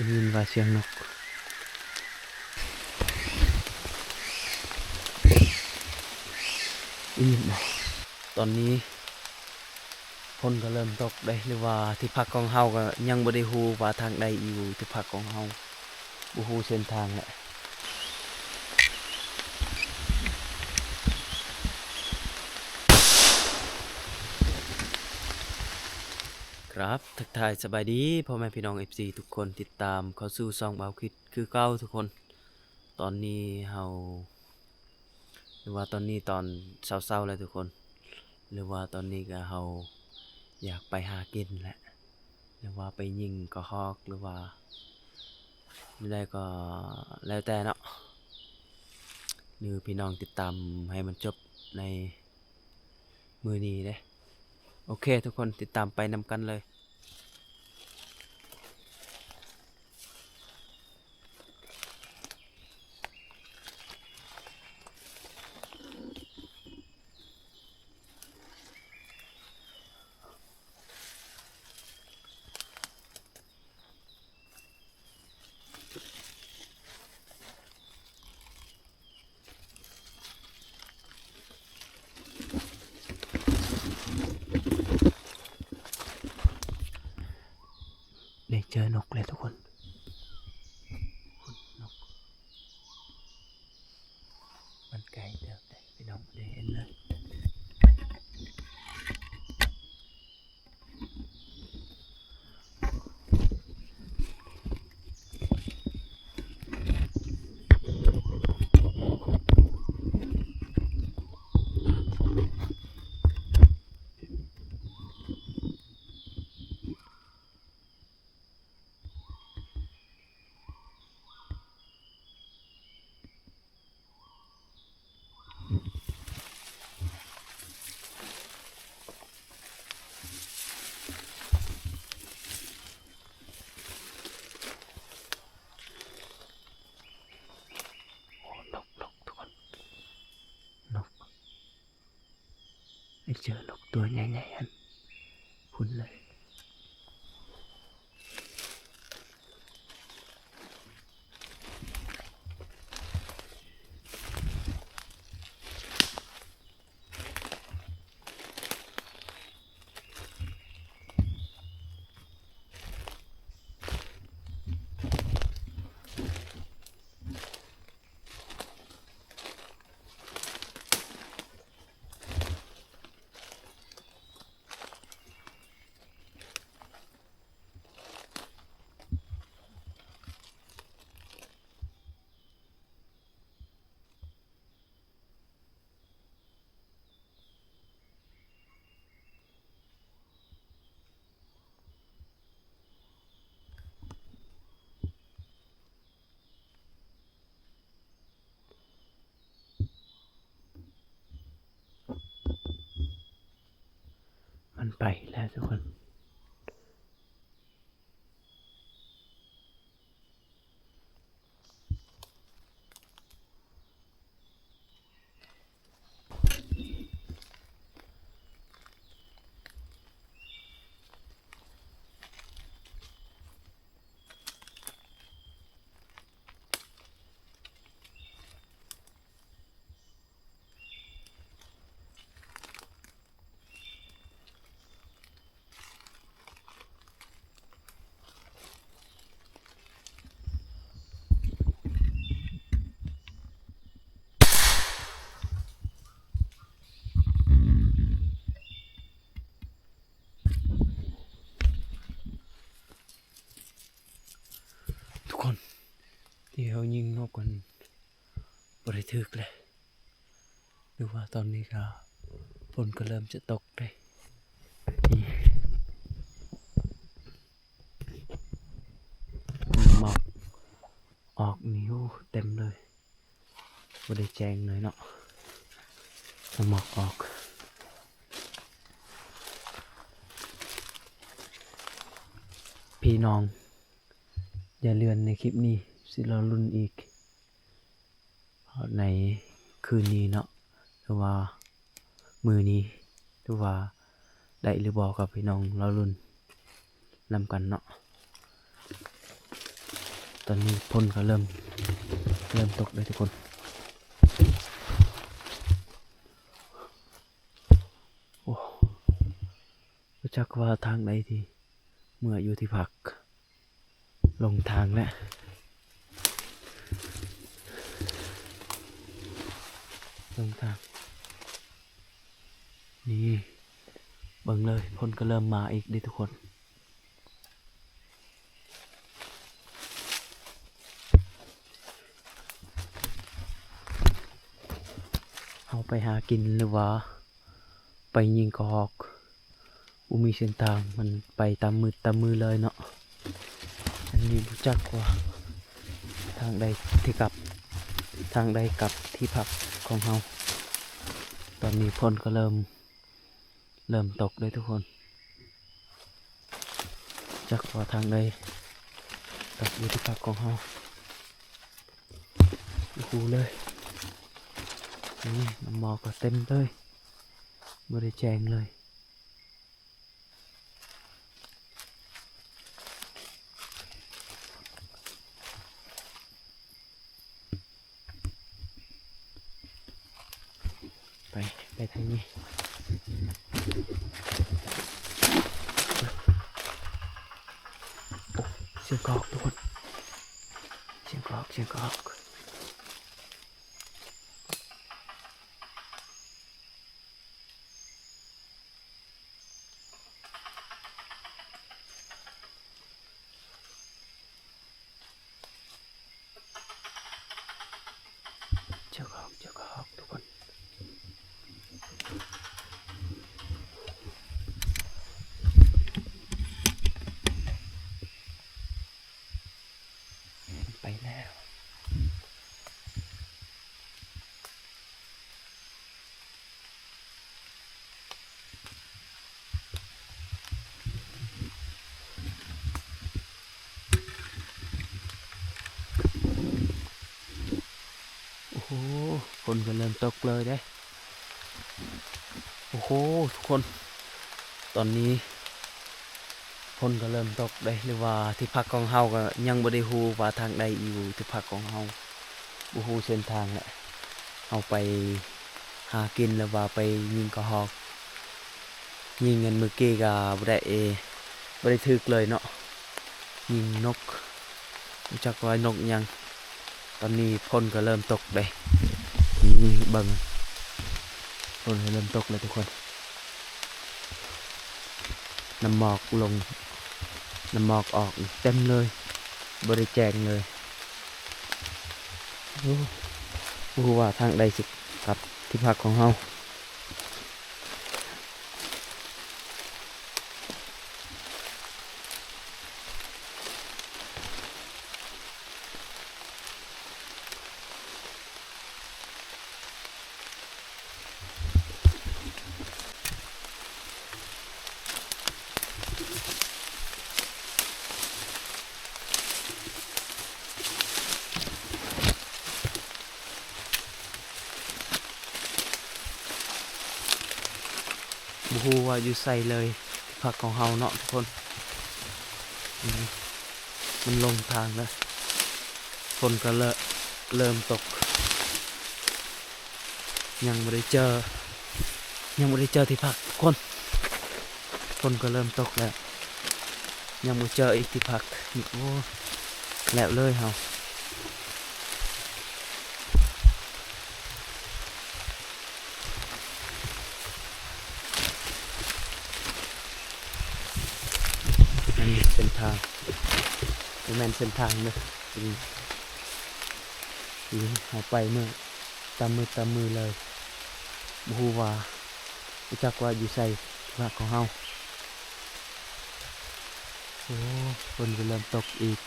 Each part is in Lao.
ໄດ້ຍິນວ່າສຽງນົກ. ໄດ້ຍິນບໍ່? ຕອນນີ້ຝົນກໍເລີ່ມຕົກເດ້ ຫຼືວ່າທີ່ພັກຂອງເຮົາກໍຍັງບໍ່ໄດ້ຮູ້ວ່າທາງໃດຢູ່ທີ່ພັກຂອງເຮົາ. ບໍ່ຮູ້ເສັ້ນທາງແຫຼະ. ຄັບ ທັກທາຍສະບາຍດີພໍ່ແມ່ພີ່ນ້ອງ ເອັຟຊີ ທຸກຄົນ ຕິດຕາມເຂົ້າສູ່ຊ່ອງບ່າວຄິດຄືເກົ່າທຸກຄົນ. ຕອນນີ້ເຮົາ ຫຼືວ່າຕອນນີ້ຕອນເຊົ້າໆແລ້ວທຸກຄົນ ຫຼືວ່າຕອນນີ້ກໍເຮົາຢາກໄປຫາກິນແຫຼະ ຫຼືວ່າໄປຍິງກະຮອກ ຫຼືວ່າແນວໃດກໍແລ້ວແຕ່ເນາະ ຫຼືພີ່ນ້ອງຕິດຕາມໃຫ້ມັນຈົບໃນມື້ນີ້ເດ້. ໂອເຄ ທຸກຄົນ ຕິດຕາມໄປນຳກັນເລີຍ. ໄດ້ເຈີນົກແລ້ວທຸກຄົນ ນົກ ມັນໄກເຕີບເດ້ພີ່ນ້ອງ ບໍ່ໄດ້ເຫັນເລີຍ. ໂອ້ ນົກ ນົກ ທຸກຄົນ ນົກ. ໄດ້ເຈີນົກຕົວໃຫຍ່ໆຫັ້ນ ພຸ້ນເລີຍ. ມັນໄປແລ້ວທຸກຄົນ. ທຸກຄົນ ທີ່ເຮົາຍິງນົກກັນ ບໍ່ໄດ້ຖືກເລີຍ ຫຼືວ່າຕອນນີ້ກໍຝົນກໍເລີ່ມຈະຕົກເດ້. ໝອກອອກນີ້ ໂອ້ ເຕັມເລີຍ ບໍ່ໄດ້ແຈ້ງເລີຍເນາະ ໝອກອອກ. ພີ່ນ້ອງ ຢ່າເລື່ອນໃນຄລິບນີ້ ຊິລໍລຸ້ນອີກ ເພາະໃນຄືນນີ້ເນາະ ຫຼືວ່າມື້ນີ້ ຫຼືວ່າໄດ້ຫຼືບໍ່ ກໍພີ່ນ້ອງລໍລຸ້ນນຳກັນເນາະ. ຕອນນີ້ຝົນກໍເລີ່ມ ເລີ່ມຕົກເດ້ທຸກຄົນ. ໂອ້ ບໍ່ຈັກວ່າທາງໃດທີ່ເມືອຢູ່ທີ່ພັກ. ລົງທາງແລ້ວ ລົງທາງ. ນີ້ ເບິ່ງເລີຍ ຝົນກໍເລີ່ມມາອີກເດ້ທຸກຄົນ. ເຮົາໄປຫາກິນ ຫຼືວ່າໄປຍິງກະຮອກ ບໍ່ມີເສັ້ນທາງ ມັນໄປຕາມມືດຕາມມືເລີຍເນາະ. ອັນນີ້ບໍ່ຈັກວ່າທາງໃດທີ່ກັບ ທາງໃດກັບທີ່ພັກຂອງເຮົາ. ຕອນນີ້ຝົນກໍເລີ່ມ ເລີ່ມຕົກເດ້ທຸກຄົນ. ຈັກວ່າທາງໃດກັບຢູ່ທີ່ພັກຂອງເຮົາ ບໍ່ຮູ້ເລີຍ. ນີ້ ນ້ຳໝອກກໍເຕັມເລີຍ ບໍ່ໄດ້ແຈ້ງເລີຍ. ໄປ ໄປທາງນີ້. ໂອ້ ສຽງກະຮອກທຸກຄົນ ສຽງກະຮອກ ສຽງກະຮອກ. ເຈົ້າຂອງ ເຈົ້າຂອງທຸກຄົນ ໄປແລ້ວ. ໂອ້ໂຫ ຝົນກໍເລີ່ມຕົກເລີຍເດ້. ໂອ້ໂຫ ທຸກຄົນ ຕອນນີ້ຝົນກໍເລີ່ມຕົກເດ້ ຫຼືວ່າທີ່ພັກຂອງເຮົາກໍຍັງບໍ່ໄດ້ຮູ້ວ່າທາງໃດຢູ່ທີ່ພັກຂອງເຮົາ. ບໍ່ຮູ້ເສັ້ນທາງແຫຼະ ເຮົາໄປຫາກິນ ຫຼືວ່າໄປຍິງກະຮອກ ຍິງອັນມື້ກີ້ກໍບໍ່ໄດ້ ບໍ່ໄດ້ຖືກເລີຍເນາະ ຍິງນົກ ບໍ່ຈັກວ່ານົກຫຍັງ. ຕອນນີ້ຝົນກໍເລີ່ມຕົກເດ້ ນີ້ເບິ່ງ ຝົນກໍເລີ່ມຕົກແລ້ວທຸກຄົນ. ນ້ຳໝອກລົງ ນ້ຳໝອກອອກເຕັມເລີຍ ບໍ່ໄດ້ແຈ້ງເລີຍ. ໂອ້ ບໍ່ຮູ້ວ່າທາງໃດຊິກັບທີ່ພັກຂອງເຮົາ. ບໍ່ຮູ້ວ່າຢູ່ໃສເລີຍ ທີ່ພັກຂອງເຮົາເນາະທຸກຄົນ. ອືມ ມັນລົງທາງແລ້ວ ຝົນກໍເລີ່ມ ເລີ່ມຕົກ. ຍັງບໍ່ໄດ້ເຈີ ຍັງບໍ່ໄດ້ເຈີທີ່ພັກທຸກຄົນ. ຝົນກໍເລີ່ມຕົກແລ້ວ ຍັງບໍ່ເຈີອີກທີ່ພັກ. ໂອ້ ແລ້ວເລີຍເຮົາ. ອັນນີ້ເສັ້ນທາງ ບໍ່ແມ່ນເສັ້ນທາງເດີ ທີ່ ທີ່ເຮົາໄປເມື່ອຕາມມືດຕາມມືເລີຍ. ບໍ່ຮູ້ວ່າ ບໍ່ຈັກວ່າຢູ່ໃສທີ່ພັກຂອງເຮົາ. ໂອ້ ຝົນກໍເລີ່ມຕົກອີກ.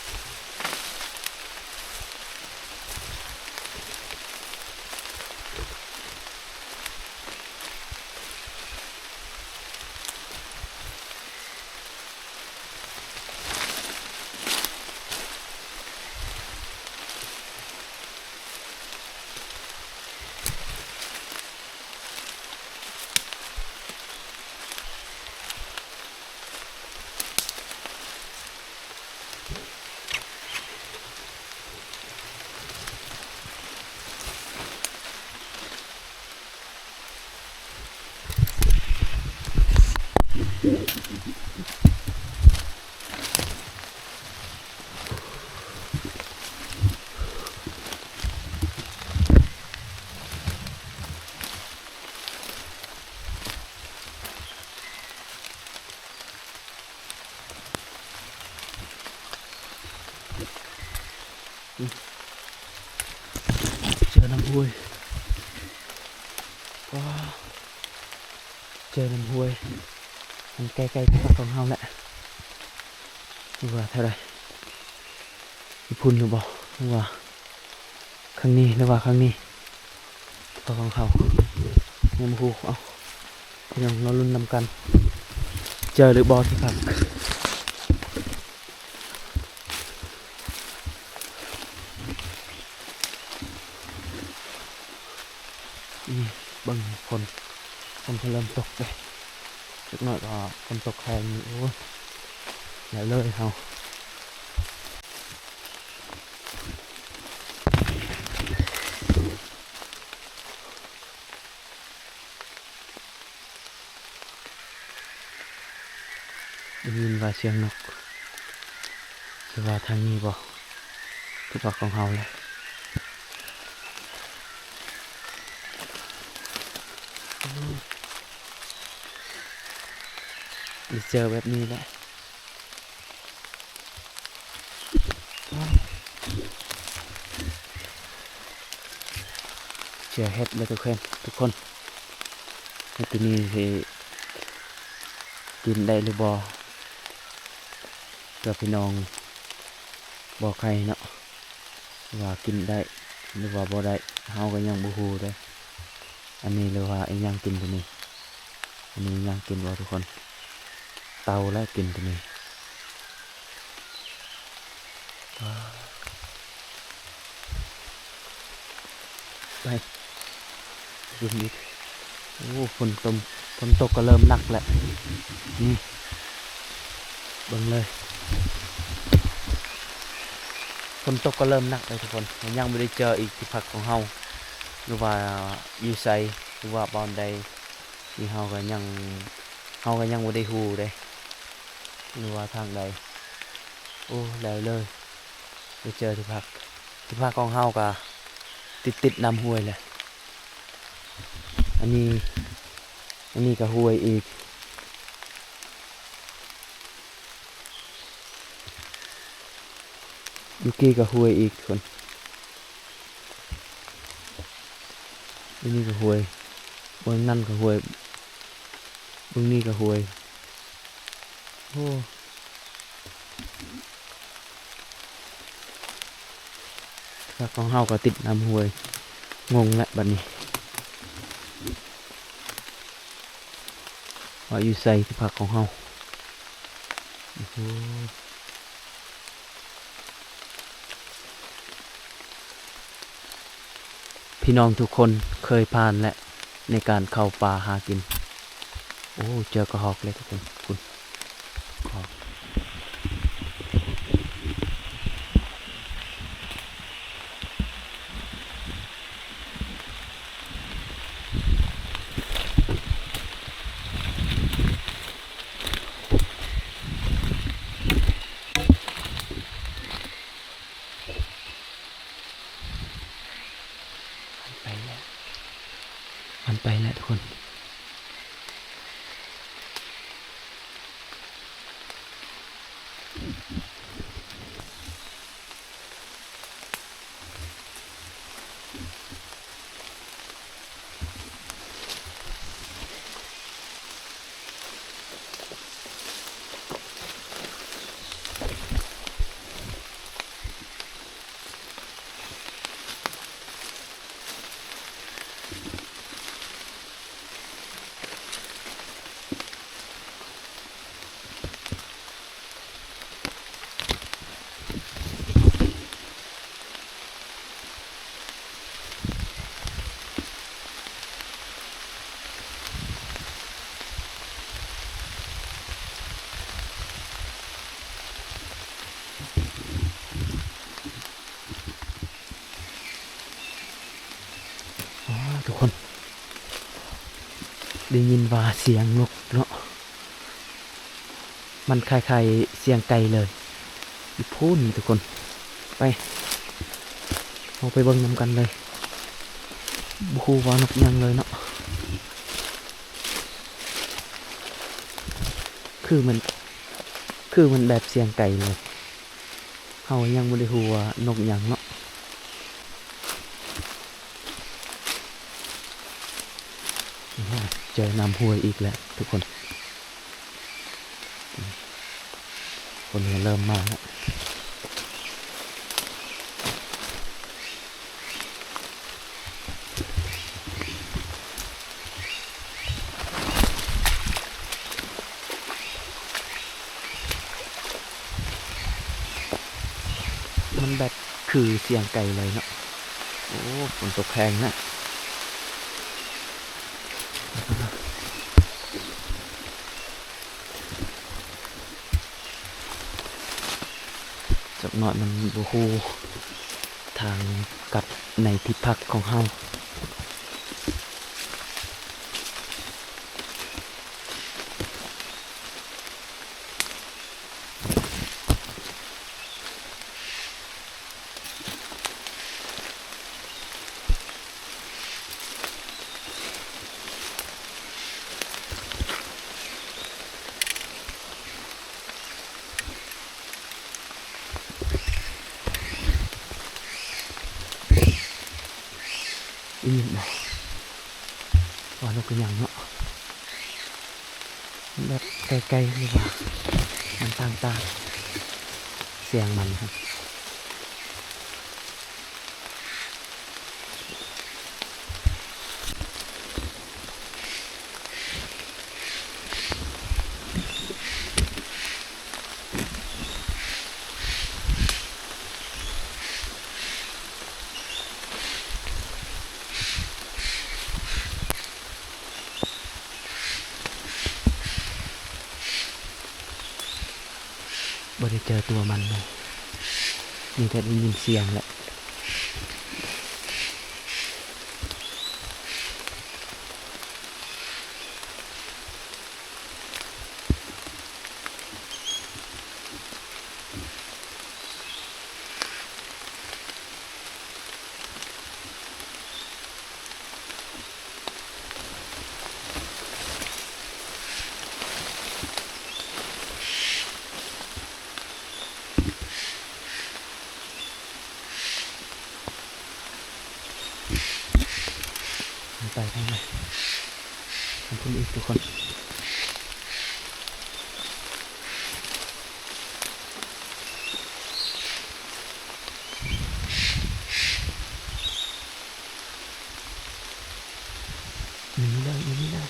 ໂ ເຈີນ້ຳຫ້ວຍ ວ້າ ເຈີນ້ຳຫ້ວຍ ມັນໃກ້ໆທີ່ພັກຂອງເຮົາແຫຼະ ຫຼືວ່າເທົ່າໃດ ຢູ່ພຸ້ນຫຼືບໍ່ ຫຼືວ່າ ຄັ້ງນີ້ ຫຼືວ່າຄັ້ງນີ້ ຂອງເຮົາ ຍັງບໍ່ຮູ້ ເອົ້າ ພີ່ນ້ອງ ລໍລຸ້ນນຳກັນ ເຈີຫຼືບໍ່ທີ່ພັກ ນີ້ ເບິ່ງຝົນ ຝົນກໍເລີ່ມຕົກເດ້ ຈັກໜ້ອຍກໍຝົນຕົກແຮງຢູ່ ໂອ້ຍ ແລ້ວເລີຍເຮົາ. ໄດ້ຍິນວ່າສຽງນົກ ຫຼືວ່າທາງນີ້ບໍ່ ຄືວ່າຂອງເຮົາແຫຼະ ໄດ້ເຈີແບບນີ້ແຫຼະ. ເຈອເຫັດແລ້ວທຸກຄົນ ທຸກຄົນ ເຫັດໂຕນີ້ຊິກິນໄດ້ຫຼືບໍ່ ເພື່ອພີ່ນ້ອງບໍ່ໄຄເນາະ ວ່າກິນໄດ້ຫຼືວ່າບໍ່ໄດ້ ເຮົາກໍຍັງບໍ່ຮູ້ເດ້ ອັນນີ້ ຫຼືວ່າອີຫຍັງກິນໂຕນີ້ ອັນນີ້ຫຍັງກິນບໍ່ທຸກຄົນ ເຕົາແຫຼະກິນໂຕນີ້ ໄປ ເບິ່ງອີກ ໂອ້ ຝົນຕົມ ຝົນຕົກກໍເລີ່ມໜັກແລ້ວ ນີ້ ເບິ່ງເລີຍ ຝົນຕົກກໍເລີ່ມໜັກແລ້ວທຸກຄົນ ຍັງບໍ່ໄດ້ເຈີອີກທີ່ພັກຂອງເຮົາ ຫຼືວ່າຢູ່ໃສ ຫຼືວ່າບ່ອນໃດ ທີ່ເຮົາກໍຍັງ ເຮົາກໍຍັງບໍ່ໄດ້ຮູ້ເດ້ ຫຼືວ່າທາງໃດ ໂອ້ ແລ້ວເລີຍ ໄດ້ເຈີທີ່ພັກ ທີ່ພັກຂອງເຮົາກໍຕິດໆນ້ຳຫ້ວຍແຫຼະ ອັນນີ້ ອັນນີ້ກໍຫ້ວຍອີກ ຢູ່ກີ້ກໍຫ້ວຍອີກຄົນ ຢູ່ນີ້ກໍຫ້ວຍ ເບິ່ງນັ້ນກໍຫ້ວຍ ເບິ່ງນີ້ກໍຫ້ວຍ ໂອ້ ທີ່ພັກຂອງເຮົາກໍຕິດນ້ຳຫ້ວຍ ງົງແຫຼະບັດນີ້ ວ່າຢູ່ໃສທີ່ພັກຂອງເຮົາ ໂອ້ໂຫ ພີ່ນ້ອງທຸກຄົນເຄີຍຜ່ານແລ້ວໃນການເຂົ້າປ່າຫາກິນ. ໂອ້ ເຈີກະຮອກເລີຍທຸກຄົນ ພຸ້ນ ກະຮອກ. ມັນໄປແລ້ວ ມັນໄປແລ້ວທຸກຄົນ. ອໍ ທຸກຄົນ ໄດ້ຍິນວ່າສຽງນົກເນາະ ມັນຄ້າຍໆສຽງໄກ່ເລີຍ ຢູ່ພຸ້ນທຸກຄົນ ໄປ ເຮົາໄປເບິ່ງນຳກັນເລີຍ ບໍ່ຮູ້ວ່ານົກຫຍັງເລີຍເນາະ ຄືມັນ ຄືມັນແບບສຽງໄກ່ເລີຍ. ເຮົາຍັງບໍ່ໄດ້ຮູ້ວ່ານົກຫຍັງເນາະ. ເຈີນ້ຳຫ້ວຍອີກແລ້ວທຸກຄົນ. ຄົນເລີ່ມມາແລ້ວ. ມັນແບບຄືສຽງໄກເລີຍເນາະ. ໂອ້ ຝົນຕົກແຮງນະ. ຈັກໜ້ອຍມັນບໍ່ຮູ້ທາງກັບໃນທີ່ພັກຂອງເຮົາ. ອີ່ຫຍັງເນາະ ວ່ານົກອີ່ຫຍັງເນາະ. ແບບໄກໆ ຫຼືວ່າມັນຕ່າງໆ ສຽງມັນຫັ້ນ. ບໍ່ໄດ້ເຈີຕົວມັນເລີຍ ມີແຕ່ໄດ້ຍິນສຽງແຫຼະ. ໄປທາງໃດ ທາງພຸ້ນອີກທຸກຄົນ. ນີ້ເລີຍ ນີ້ເລີຍ.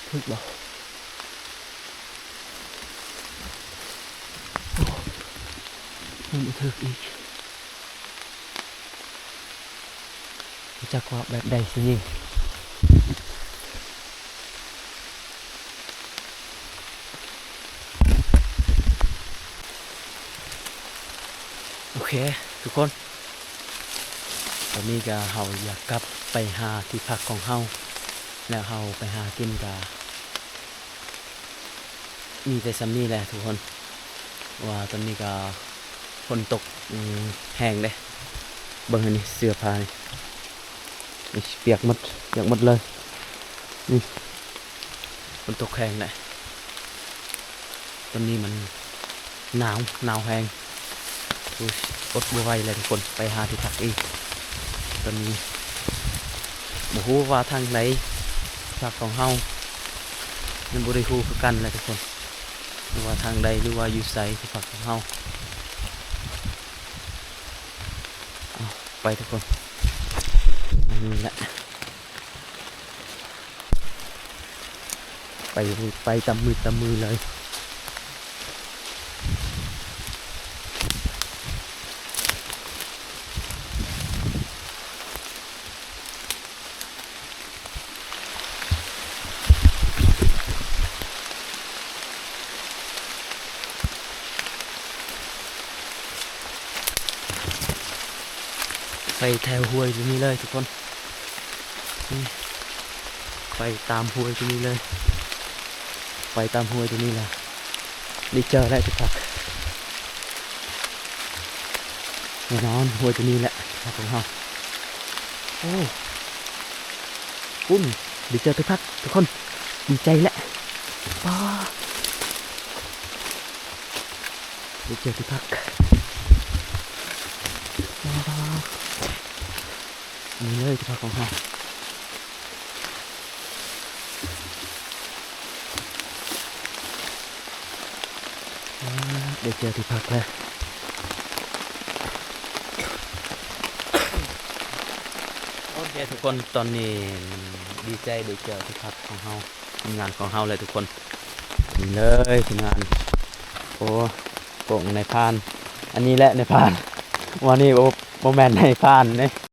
ຖືກບໍ່? ໂອ້ ຍັງບໍ່ຖືກອີກ. ບໍ່ຈັກວ່າແບບໃດຊິຍິງ. ໂອເຄທຸກຄົນ ຕອນນີ້ກະເຮົາຢາກກັບໄປຫາທີ່ພັກຂອງເຮົາ ແລ້ວເຮົາໄປຫາກິນກະ ມີແຕ່ສ່ຳນີ້ແຫຼະທຸກຄົນ ເພາະວ່າຕອນນີ້ກະຝົນຕົກ ອືມ ແຮງເດ້. ເບິ່ງຫັ້ນນີ້ ເສື້ອຜ້ານີ້ ນີ້ປຽກໝົດ ປຽກໝົດເລີຍ ນີ້ ຝົນຕົກແຮງແຫຼະ. ຕອນນີ້ມັນໜາວ ໜາວແຮງ. ໂອ້ຍ ອົດບໍ່ໄຫວແລ້ວທຸກຄົນ ໄປຫາທີ່ພັກອີກ. ຕອນນີ້ບໍ່ຮູ້ວ່າທາງໃດທີ່ພັກຂອງເຮົາ ຍັງບໍ່ໄດ້ຮູ້ຄືກັນແຫຼະທຸກຄົນ ວ່າທາງໃດ ຫຼືວ່າຢູ່ໃສທີ່ພັກຂອງເຮົາ. ເອົາ ໄປທຸກຄົນ ນີ້ແຫຼະ. ໄປ ໄປຕາມມືດຕາມມືເລີຍ. ໄປແຖວຫ້ວຍຕົວນີ້ເລີຍທຸກຄົນ ນີ້ ໄປຕາມຫ້ວຍຕົວນີ້ເລີຍ ໄປຕາມຫ້ວຍຕົວນີ້ລະ ໄດ້ເຈີແລ້ວທີ່ພັກ ແນ່ນອນ ຫ້ວຍຕົວນີ້ແຫຼະ ທີ່ພັກຂອງເຮົາ ໂອ້ ປຸ້ນ ໄດ້ເຈີທີ່ພັກທຸກຄົນ ດີໃຈແຫຼະ ປ້າ ໄດ້ເຈີທີ່ພັກ ວ້າວ ນີ້ເລີຍທີ່ພັກຂອງເຮົາ ໄດ້ເຈີທີ່ພັກແລ້ວ ໂອເຄທຸກຄົນ ຕອນນີ້ດີໃຈໄດ້ເຈີທີ່ພັກຂອງເຮົາ ທີມງານຂອງເຮົາແຫຼະທຸກຄົນ ນີ້ເລີຍທີມງານ ໂອ້ ກົງນາຍພານ ອັນນີ້ແຫຼະນາຍພານ ວ່ານີ້ ໂອ້ ບໍ່ແມ່ນນາຍພານເດ້